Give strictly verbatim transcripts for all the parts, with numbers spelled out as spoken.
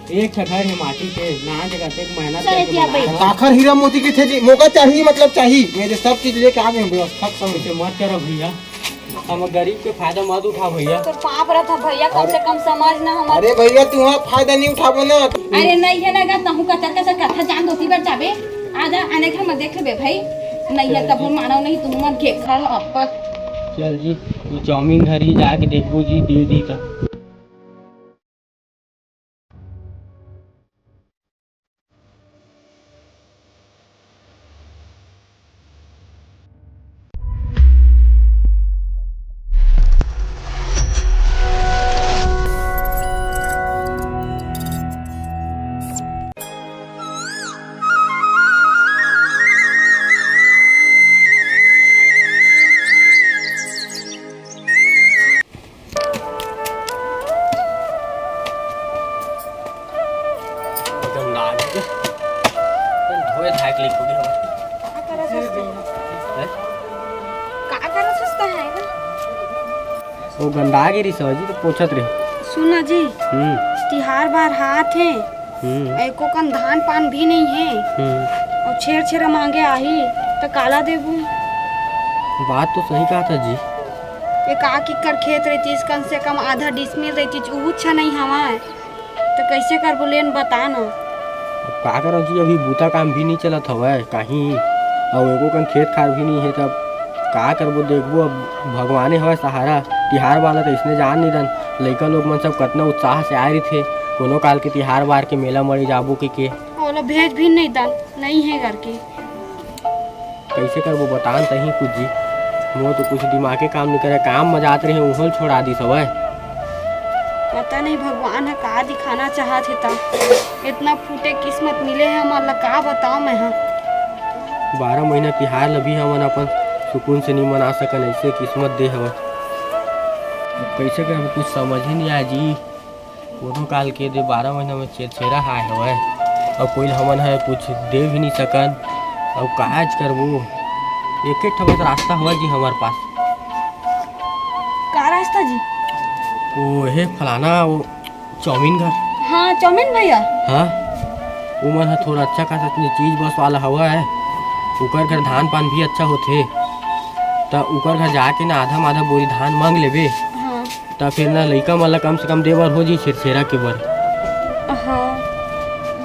एक ठा घर हे माटी के, ना जगह से मेहनत करके बनाए हव। काखर हीरा मोती के थे जी, मोका चाही, मतलब चाही। मेरे सब चीज लेके आ गए, व्यवस्था सब। ऐसे मत करो भैया, हम गरीब के फायदा मत उठाओ भैया। तोर पाप रहत हे भैया, कम से कम समझ ना हमर। अरे भैया, तू हाँ फायदा नहीं उठाबो ना। अरे नहीं हे ना गा, तहूँ कचर कचर कथा जान दोती बर जाबे। आ जा, आने घर में देख लेबे भाई। नहीं हे तब मानव नहीं, तू मन के घर अपन। चल जी, वो चाउमीन घर ही जाके देखबो जी, दे दी का। गंदा आ गया। धोए धाए के लिखो गे। का करत हस? हैं? का करत हस त है ना? वो गंदा आ गई रही सर जी, तो पोछत रही। सुना जी, हम्म। तिहार बार हाथ है, हम्म। एको कन धान पान भी नहीं है। हम्म। और छेर छेरा मांगे आही, तो काला देबू? बात तो सही कहा था जी। एक आक एकड़ खेत रहतीस, कम से कम आधा डिसमिल रहतीस, उहू अच्छा नहीं हवा है। त कइसे करबो लेन बता ना। अब का करव जी, अभी बूता काम भी नइ चलत हवय काहीं, अउ एको कन खेत खार भी नइ हे, तब का करबो, देखबो, अब भगवाने हवय सहारा। तिहार वाला त अइसने जान नइ दन, लइका लोग मन सब कतना उत्साह से आए रहिथे, कोनो काल के तिहार बार के मेला मड़े जाबो के, के। ओला भेज भी नइ दन, नइ हे करके। कइसे करबो बतान तहीं कुछ जी, मोर तो कुछ दिमागे काम नइ करे, काम म जात रहे उहोल छोड़ा दिस हवय। पता नहीं भगवान ह का दिखाना चाहत हे त, इतना फूटे किस्मत मिले हे हमन ला, का बताओ मैं ह। बारह महीना तिहार ल भी हमन अपन सुकून से नइ मना सकन, अइसे किस्मत दे हवय। कइसे करबो कुछ समझ ही नइ आय जी। कोनो काल के दे बारह महीना में छेरछेरा आए हवय, अउ कोई ल हमन ह कुछ दे भी नइ सकन, अउ काज करबो। एके ठो बस रास्ता हवय जी हमर पास। का रास्ता जी? ओ हे फलाना, वो चाउमीन घर। हाँ, चाउमीन भैया। हाँ, उमन ह थोड़ा अच्छा खासा चीज बस वाला हवय, उकर घर धान पान भी अच्छा होथे, त उकर घर जाके ना आधा माधा बोरी धान मांग लेबे। हाँ। त फेर ना लइका मन ला कम से कम दे बर हो जी छेरछेरा के बर। हाँ,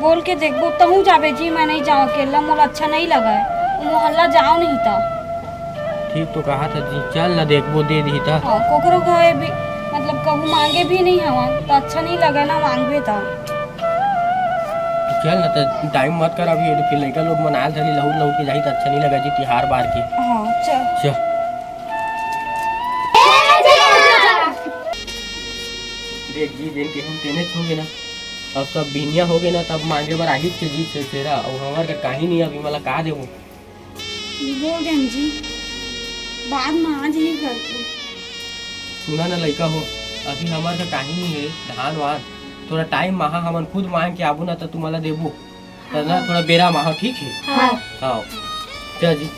बोल के देखबो, तहूँ जाबे जी, मैं नइ जांव अकेल्ला, मोला अच्छा नइ लगय, मोहल्ला जांव नहीं त। ठीक तो कहा था जी, चल ना देखबो, दे दिही त। हाँ, कोकरो घर भी, मतलब, कहूँ मांगे भी नइ हवन, त अच्छा नइ लगय ना मांगबे त। चल ना, त टाइम मत कर अभी, फिर लइका लोग मन आयल धरी लहुट लहुट के जाही त अच्छा नइ लगय जी, तिहार बार के। हाँ, चल। चल। देख जी, जेन केहेन तेनेच होगे ना। अब सब बिनिया होगे ना, तब मांगे बर आही के जी छेरछेरा, अउ हमर घर काहीं नहीं, अभी मला का देबो? बोल देन जी, बाद में आ जाही घर को। सुना ना लइका हो, अभी हमर घर काहीं नहीं है, धान वान, थोड़ा टाइम महा हमन खुद मांग के आबो ना, त तुमला देबो। त ना, हाँ। थोड़ा बेरा महा, ठीक है? हाँ। हाँ। चल जी।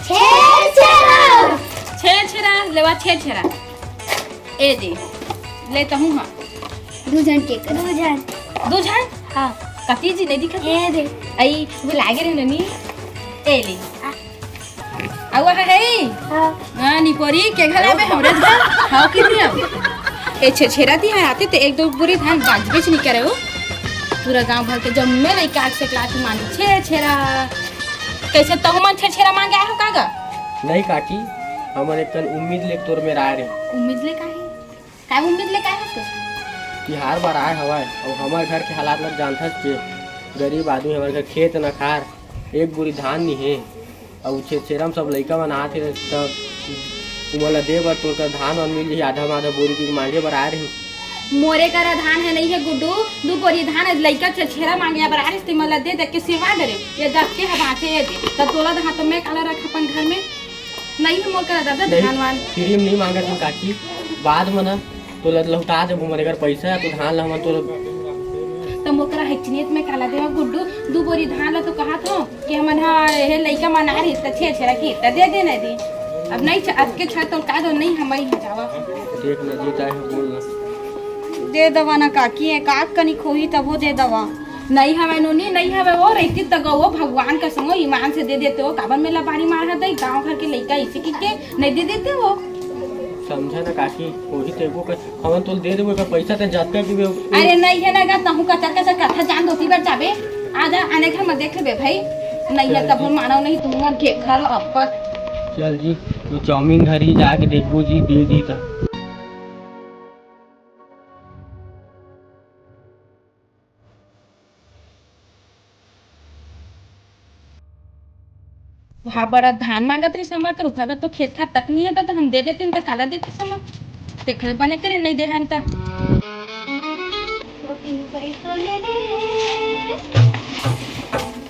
छेरछेरा। छेरछेरा, लेवा छेरछेरा। ए दे, ले तहूँ हाँ। दू झन के कर। दू झन। दू झन? हाँ। कती जी नहीं दिखत? ए दे। आई, भुला गे रहे ननी। ए ले। आ। अउ वहाँ है? हाँ। हाँ, निपोरी के घर आबे हमरे घर। हाँ, कितने आबे? ए छेरछेरा तिहार आथे त एक दो बोरी धान बाजबेच नहीं करे हो। पूरा गांव भर के जम्मे लइका आग से लात मानी छेरछेरा। कइसे तहु मन छेरछेरा मांगे आए हो का गा? नहीं काकी, हमन एक कन उम्मीद ले तोर मेर आए रहे। उम्मीद ले काहे? काय उम्मीद ले काहे हस? तिहार बर आए हवय, अउ हमर घर के हालात ल जानथस के, गरीब आदमी, हमर घर खेत न खार, एक बोरी धान नी हे, अउ छेरछेरा म सब लइका मन आत हे, त उमन ल दे बर तोर कर धान वान मिल जही, आधा माधा बोरी के मांगे बर आए रही। मोरे करा धान है नहीं है गुड्डू, दू बोरी धान है, लइका छेरछेरा मांगे बर आए रही, तेमन ल दे दे के सिरवा दे रे, ये दस के ह बांचे ये दे, त तोला दहा त मैं काला रख अपन घर में, नहीं है मोर करा दादा नहीं, धान वान। फ्री में नहीं मांगत हूँ काकी, बाद में ना तोला लहुटा देबो हमर घर पैसा, तो धान ला हमन तोला। त मोकरा है चिनियत में काला देवा गुड्डू, दू बोरी धान ला तो कहा था कि हमन हा हे लइका मन आ रही त छेरछेरा की त दे दे नहीं दी। अब नहीं छ-, अब के छा तो का दो नहीं हम ही जावा। देख ना जीता है बोल ना। दे दवा ना काकी, एक आध कनी खोही तभो दे दवा। नहीं हवय नोनी, नहीं हवय, वो रहितिस त गो, वो भगवान का संगो ईमान से दे देते हो। काबर में लबारी मार दे, गांव घर के लइका इसे की के नहीं दे देते हो। समझा ना काकी, वही तो एको कर, हमन तो दे देबो, एकर पैसा ते जात कर देबे। अरे नहीं है ना गा, तहू कचर कचर कथा जान दोती बर जाबे। आजा, आने घर में देख लेबे भाई। नहीं है चल तब जी। मानव नहीं, तुम मन के घर अप्पर। चल जी, वो चाउमीन घर ही जाके देखबो जी, दे दी त। वहाँ बड़ा धान मांगत रही समर कर, उठा तो खेत खार तक नहीं है, तो हम दे देते हैं, तो काला देते समर। देखल बने करे नहीं दे हन त।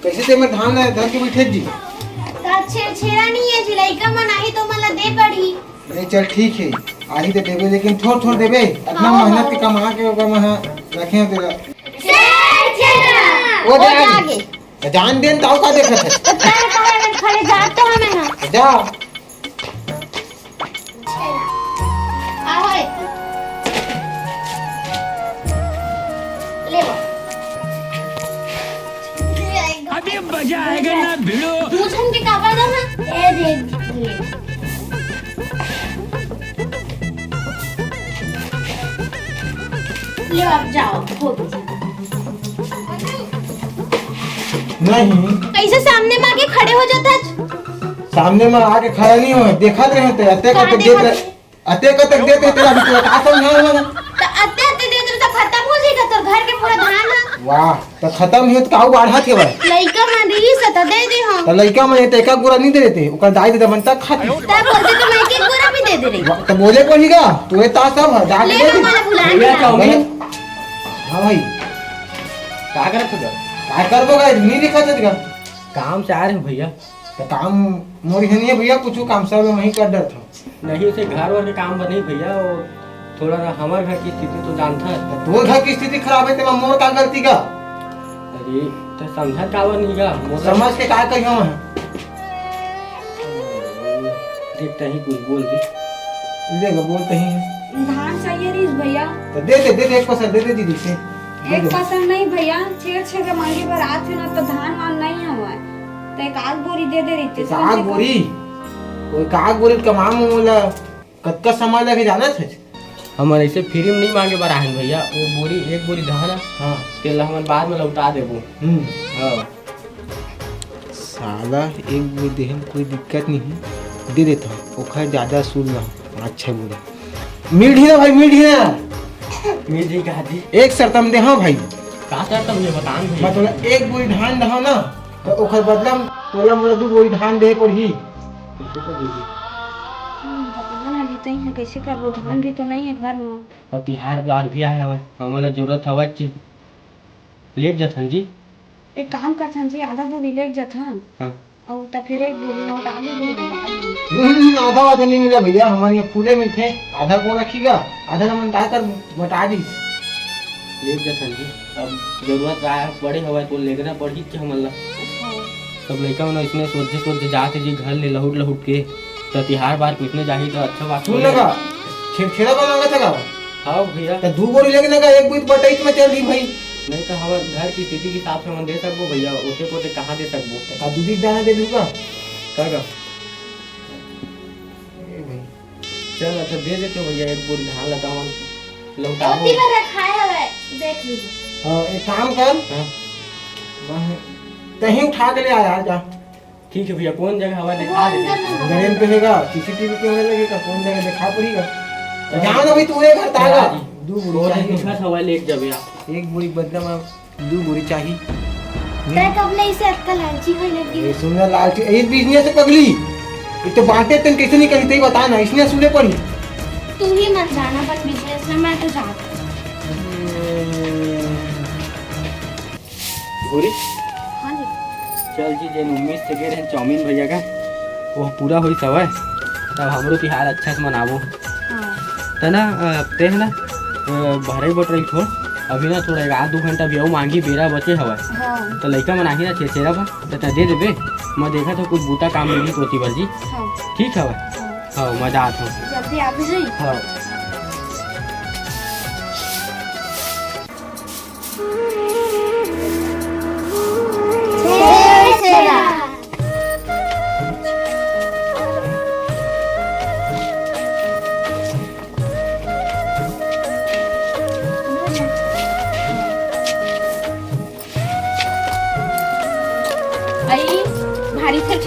कैसे ते में धान है, धान के बैठे जी? का छेरछेरा नहीं है जी, लइका मन आही तो मन ला दे पड़ी। नहीं, चल ठीक है, आही तो देबे, लेकिन थोड़ थोड़ देबे। इतना हाँ, मेहनत हाँ। के कमा के ओकर मन ह रखे हैं तेरा। छेरछेरा। वो वो दे आगे। आगे। तो जान देन, ताऊ का देखत है? तो तेरे कहे में खड़े जात तो हमें ना। जा। आओ रे। ले बा। अभी मजा आएगा ना भिड़ो। मुझे उनके काबर दो ना। ए दे। ले आप जाओ, हो गया। नहीं। कैसे सामने में आके खड़े हो जाता है? सामने में आके खड़ा नहीं हो, देखत रहे ते, अते का का तो देख देखत रहे, रहे? अते का तक देते तेरा भी तेरा का समझा होगा ना? तो अते अते दे दे तो खत्म हो जाएगा तोर घर के पूरा धान ह। वाह, तो खत्म ही तो काऊ बाढ़ा के भाई। लइका मन रही से तो दे दे हम। तो लइका मन तो एक बोरा नहीं दे देते, ओकर दाई दे दमन तक खाती। तब बोलते तो मैं एक एक बोरा भी दे दे रही। वाह, तो बोले पड़ेगा, तू ये ता सब है, जाके ले दे दे। हमारा बुला भैया, लिया। चाउमीन। हाँ भाई। का करत हो? का करबो भाई, नहीं लिखा था तेरा। काम से आ रहे हो भैया। तो काम मोर ही नहीं है भैया, कुछ काम सब मैं ही कर डरता हूँ। नहीं, उसे घर वर के काम बर नहीं भैया, वो थोड़ा ना हमार घर की स्थिति तो जानता है। तो तोर घर की स्थिति खराब है, तेमा मोर का गलती का? अरे, तो समझा काबर नहीं गा? मोर समझ के का कहियो मैं? देखते ही कुछ बोल दे। देखो, बोलते ही है। धान चाहिए रहीस भैया। तो दे दे, दे दे, एक पसर दे दे दीदी से। दे एक दे। पसर नहीं भैया, छेर छेर के मांगे बर आत है ना, तो धान वान नहीं हमारे। तो एक आध बोरी दे दे रही थी, एक कम से आध कम। बोरी? वो एक आध बोरी कमा में मोला कतका समय लगे जाना था? हमन ऐसे फ्री में नहीं मांगे बर आहन भैया, वो बोरी, एक बोरी धान है, हाँ। तेला हमन बाद में लौटा देबो। हम्म। हाँ। साला एक बोरी देहे में कोई दिक्कत नहीं है, दे देता हूँ, ओखर ज्यादा सूद ना हो, पाँच छः बोरी। मिल ही ना भाई, मिल ही ना। मिल जी का जी। एक शर्त हम दे, हाँ भाई। का शर्त हम ये बतान भैया? मैं तोला एक बोरी धान दहा ना, तो ओखर बदला में तोला मोला दू बोरी धान दे पड़ही। कैसे कर दीजिए? हम्म, भगवान, अभी तो ही है, कैसे करबो? धान भी तो नहीं है घर में। अब तिहार बार भी आया हवय, हमन ला जरूरत हवय कि लेट जथन जी। एक काम करथन जी, आधा बोरी लेट जथन। हाँ। अउ त फिर एक बोरी नोट आलू दे दे। हम्म, आधा वाधा नहीं मिला भैया, हमारे यहाँ पूरे मिलते हैं। आधा को रखिएगा, आधा हमन का कर बटा दीस। लेट जथन जी, अब जरूरत आय, बड़े हवय तो लेगना पड़ही कि हमन ला। हाँ। सब लइका मन इसने सोझे सोझे जात हे जी घर ले लहुट लहुट के, त तिहार बार कुछ ने जाही त अच्छा बात सुन होही। लगा, छेरछेरा बना लगा था का? हाँ भैया। त दू बोरी लेके ना का, एक बोरी बटाई में चल रही भाई। नहीं तो हमार घर की स्थिति के हिसाब से हमन दे सकबो भैया, ओते कोते कहाँ दे सकबो? त का दूधी दाना दे दूंगा? का का? ए भाई। चल, अच्छा, दे देते हो भैया, एक बोरी धान ला तो हमन लौटाबो। ओती बर रखाए हवय, देख लीजिए। हाँ, एक काम कर। हाँ। वह, कहीं उठा के ले आ यार, जा। ठीक है भैया, कौन जगह हवा वो दिखा दे। अंदर में हवा। अंदर में तो हैगा, सीसीटीवी कैमरा लगेगा, कौन जगह दिखा पड़ेगा। तो जाओ ना भाई, तू ये घर तागा। हाँ जी। दू बोरी वो चाहिए। दिखा हवा लेके जाबे आप। एक बोरी बदला में दू बोरी चाही। तै कब ले इसे अतका लालची होए लग गे? ए, सुन ना, लालची, ए, बिजनेस है पगली। ये तो बातें तन कैसे नहीं कही, तै बता ना, इसने सुने पड़ी। तू ही मत जाना अपन बिजनेस में, मैं तो जात हूँ। गोरी? हाँ जी। चल जी, जेन उम्मीद से गे रहे चाउमीन भैया का, वो पूरा होई सवय, तब हमरो तिहार अच्छा से मनाबो। हाँ। त ना, अ, ते ह ना, अ, भरई बटरई छोड़, अभी ना थोड़ा एक आध दू घंटा भी अउ मांगी, बेरा बचे हवय। हाँ। त लइका मन आही ना छेरछेरा बर, त तैं दे देबे, मैं देखत हूँ कुछ बूता काम मिलही कोती बर जी। हाँ। ठीक हवय? हाँ। हाँ, मैं जात हूँ। जल्दी आ भी जाई। हाँ।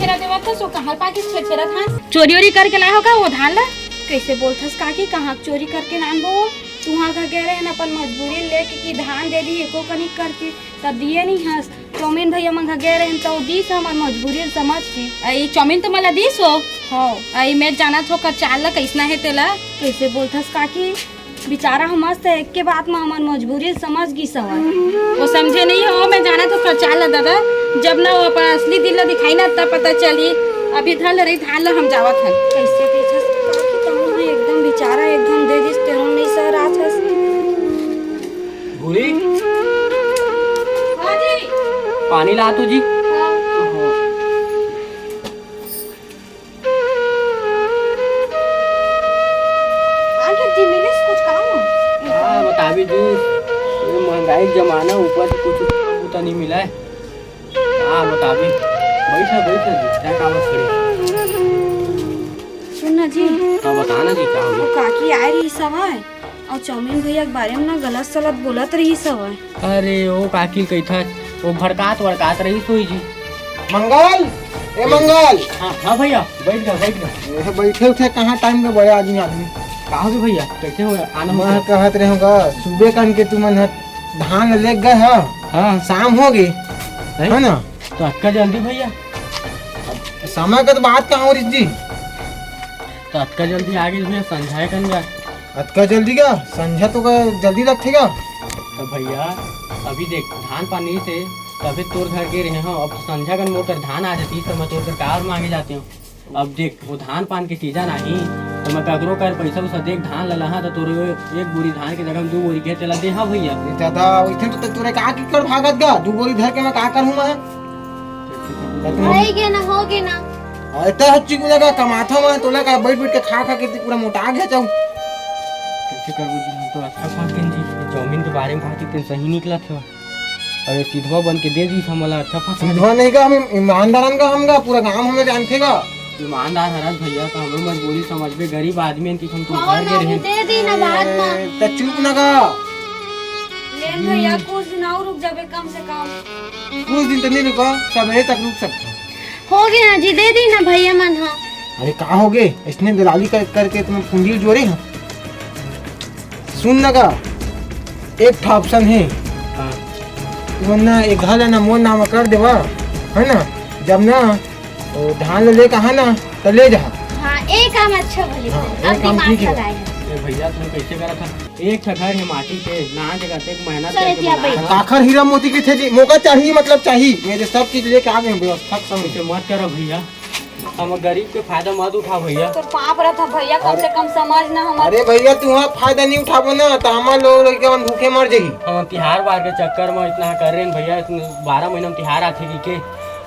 छेरा देवत हस, वो कहाँ पाकिस छेरछेरा धान? चोरी ओरी करके लाए हो का वो धान ला? कैसे बोलथस काकी, कहाँ चोरी करके लान वो? तुहाँ घर गए रहे अपन मजबूरी लेके कि धान दे दी, एको कनिक करके, तब दिए नहीं हस। चौमिन भैया मन घर गए रहे तो दीस हमर मजबूरी समझ के। अई चौमिन तो मला दीस हो। हाँ। अई मैं जानत हो का चाल ला कैसना है तेला। कैसे बोलथस काकी, बेचारा ह मस्त है, एक के बात में हमर मजबूरी समझ गिस हवय। वो समझे नहीं हो, मैं जानत हो का चाल ला दादा, जब ना वो अपन असली दिल ला दिखाई ना तब पता चली। अभी धन रही धान ला हम जावत हन। कैसे देथस काकी, तहूँ ह एकदम बेचारा एकदम दे दिस, तेहू नहीं सहरात हस। भूरी, हाँ जी। पानी ला तो जी। हाँ। आगे जी मिलिस कुछ काम? का बताबे जी, ये महंगाई के जमाना, ऊपर से कुछ काम बुता नहीं मिला है। का बताबे? बैठ ना, बैठ ना जी, क्या काम है खड़ी? सुन ना जी। हाँ, बता ना जी, क्या हो गया? वो काकी आए रहिस हवय, अउ चौमिन भैया के बारे में ना गलत सलत बोलत रहिस हवय। अरे, ओ काकी कहिथस, वो भड़कात वड़कात रहिस होही जी। मंगल, ए मंगल। हाँ, हाँ भैया, बैठ जा, बैठ जा। ए, बैठे उठे कहाँ टाइम के बड़े आदमी, आदमी। का हो गया भैया, कैसे हो, आना हो मैं गया? कहत रहे होगा, सुबह कन के तुमन ह धान ले गए ह, हाँ। शाम हो गई, हैं? है ना? तो अतका जल्दी भैया? समय का तो बात कहाँ हो रही जी? तो अतका जल्दी आ गई भैया, संझा कन गा। अतका जल्दी का? संझा तो का जल्दी लगथे का? तो भैया, अभी देख, धान पानी से तभी तोर घर के रहे हो। अब संझा कन मोर कर धान आ जाती तो मैं तोर कर का और मांगे जाते हो। अब देख, वो धान पान के सीजन आही तो मैं ककरो कर पैसा उसा देख धान लला हाँ, तो तोर एक बोरी धान के जगह में दू बोरी के तेला दे हाँ भैया। ए दादा, वैसे तो तोरे का कीकड़ भागत गा? दू बोरी धर के मैं का करूँ मैं? भाई गे ना, हो गे ना। अरे, ते हच्ची को लगा कमाथा मैं, तोला का बैठ बैठ के खा खा के तू पूरा मोटा गया जाऊ। कैसे करबो जी, हम तो अच्छा फंस गए जी। ये चौमिन के बारे में बात इतने सही निकला था। अरे, सीधवा बन के दे दी हमला, अच्छा फंस गए। सीधवा नहीं का, हम ईमानदारन का, हम का, पूरा गांव हमें जानथे का। ईमानदार हरस भैया, तो हमरो मजबूरी समझबे, गरीब आदमी हन कि हम तो घर गे रहे। दे दी ना बाद में। ए, त चुप ना का। लेन भैया, कुछ दिन और रुक जाबे कम से कम। कुछ दिन तो नहीं रुका, सवेरे तक रुक सकता। हो गया जी, दे दी ना भैया मन हा। अरे का हो गए, इसने दलाली कर, करके तुम्हें पूंजी जोड़े हैं। सुन ना का, एक ठा ऑप्शन है। हाँ। तुमन ना एक घर ना मोर नाम कर देवा, है ना? जब ना वो धान ले लेके आहा ना, तो ले जा। हाँ, एक काम अच्छा बोली, हाँ, अब एक काम दिमाग ठीक है। लगाए हैं। ए भैया, तुम कैसे करत हन? एक ठा घर है माटी के, ना जगह से एक मेहनत चल करके दिया बना भाई। है। काखर हीरा मोती के थे जी, मोका चाहिए, मतलब चाहिए। मेरे सब चीज लेके आ गए हैं, व्यवस्था सब। ऐसे मत करो भैया, हम गरीब के फायदा मत उठाओ भैया। तो पाप रहता भैया, कम अरे। से कम समझ ना हमारे। अरे भैया, तू हाँ फायदा नहीं उठाबो ना, तो हमारे लोग लड़के हम भूखे मर जाही। हम तिहार बार के चक्कर में इतना कर रहे हैं भैया, इतने बारह महीना में तिहार आथे जी के।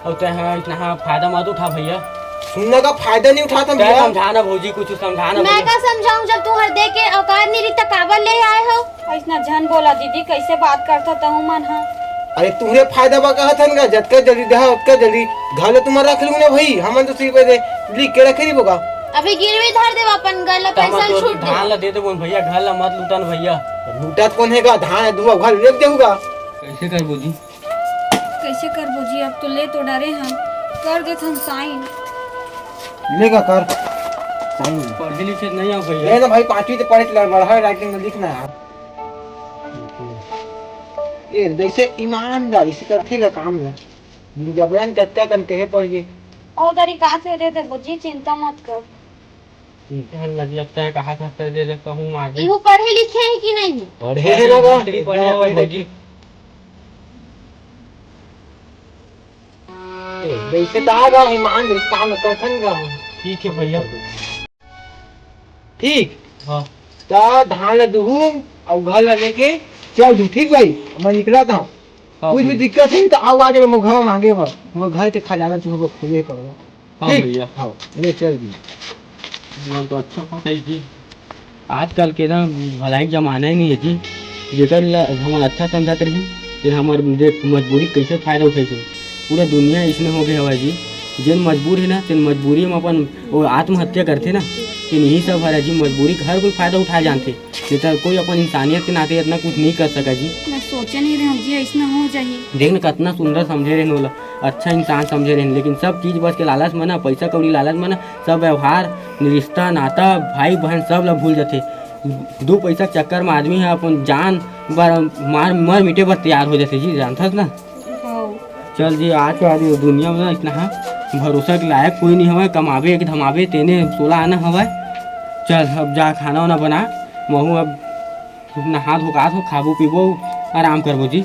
अउ तैं ह इतना ह फायदा मत उठा भैया। सुनना का फायदा नहीं उठाता तैं भैया। समझा ना भौजी, कुछ समझा ना मैं भैया। का समझाऊं, जब तुम्हारे दे के औकात नहीं रही त काबर ले आए हो? ऐसना झन बोला दीदी, कैसे बात करता तहु मन ह। अरे तुहरे फायदा बा कहत हन गा, जतका जल्दी देहा ओतका जल्दी। घर ले तुम्हारा रख लूँ ना भाई, हमन तो सिर्फ दे लिख के रखे रही बोगा। अभी गिरवी धर देवा अपन घर ला, त हमर पैसा तोर छूट दे। धान ला दे देबो न भैया, घर ला मत लूटा न भैया। लूटा त कौन है गा, धान है दुआ घर ले देहू गा। कैसे करबो जी? कैसे करबो जी, अब तो ले तो डरे हन, कर देथन साइन। लेगा कर साइन। पढ़े लिखे नहीं आओ भैया। ले ना भाई, पांचवी तो पढ़े के बढ़ा राइटिंग में लिखना है। ये जैसे ईमानदारी से करथे गा काम ला। जबरन कत्ता कन कहे पड़ गए। और तरीका से दे देबो जी, चिंता मत कर। इधर लग लगता है, कहाँ से दे दे कहूँ मार दे। इहू पढ़े लिखे है कि नहीं? पढ़े है ना बा? पढ़े है, पढ़े है। ए, वैसे तो आ गया है, मान ले, काम करथन का हम। ठीक है भैया। ठीक। हाँ। तो धान ला दुहू और घर ला लेके चल दू, ठीक भाई? मैं निकला था। हाँ कुछ भी भैया। दिक्कत है तो आओ आगे, मैं घर मांगे बा, मैं घर के खजाना तुमको खोले पड़ो। हाँ ठीक? भैया। हाँ, ले चल दी। जीवन तो अच्छा फंसाई जी। आजकल के ना भलाई के जमाना ही नहीं है जी। जेकर ला हमन अच्छा समझत रही, तेन हमर देख मजबूरी कैसे फायदा उठाई थे। पूरा दुनिया इसने हो गए हवा जी। जेन मजबूर है ना, तेन मजबूरी में अपन वो आत्महत्या करते ना, तेन यही सब हरा जी। मजबूरी के हर कोई फायदा उठा जानते, नहीं तो कोई अपन इंसानियत के नाते इतना कुछ नहीं कर सका जी। मैं सोचे नहीं रहे जी, ऐसना हो जाही। देख न, कतना सुंदर समझे रहे ओला, अच्छा इंसान समझे रहे, लेकिन सब चीज बस के लालच में ना, पैसा कौड़ी लालच में ना, सब व्यवहार, रिश्ता, नाता, भाई बहन सब ला भूल जाथे। दो पैसा के चक्कर में आदमी ह अपन जान बर मार, मर मिटे बर तैयार हो जाथे जी, जानथस ना? हाँ। चल जी, आज के आज ये दुनिया में ना इतना ह भरोसा के लायक कोई नहीं हवय, कमाबे के धमाबे तेने सोला आना हवय। चल अब जा खाना वाना बना, महू अब नहा धो का हो, खाबो पीबो, आराम करबो जी।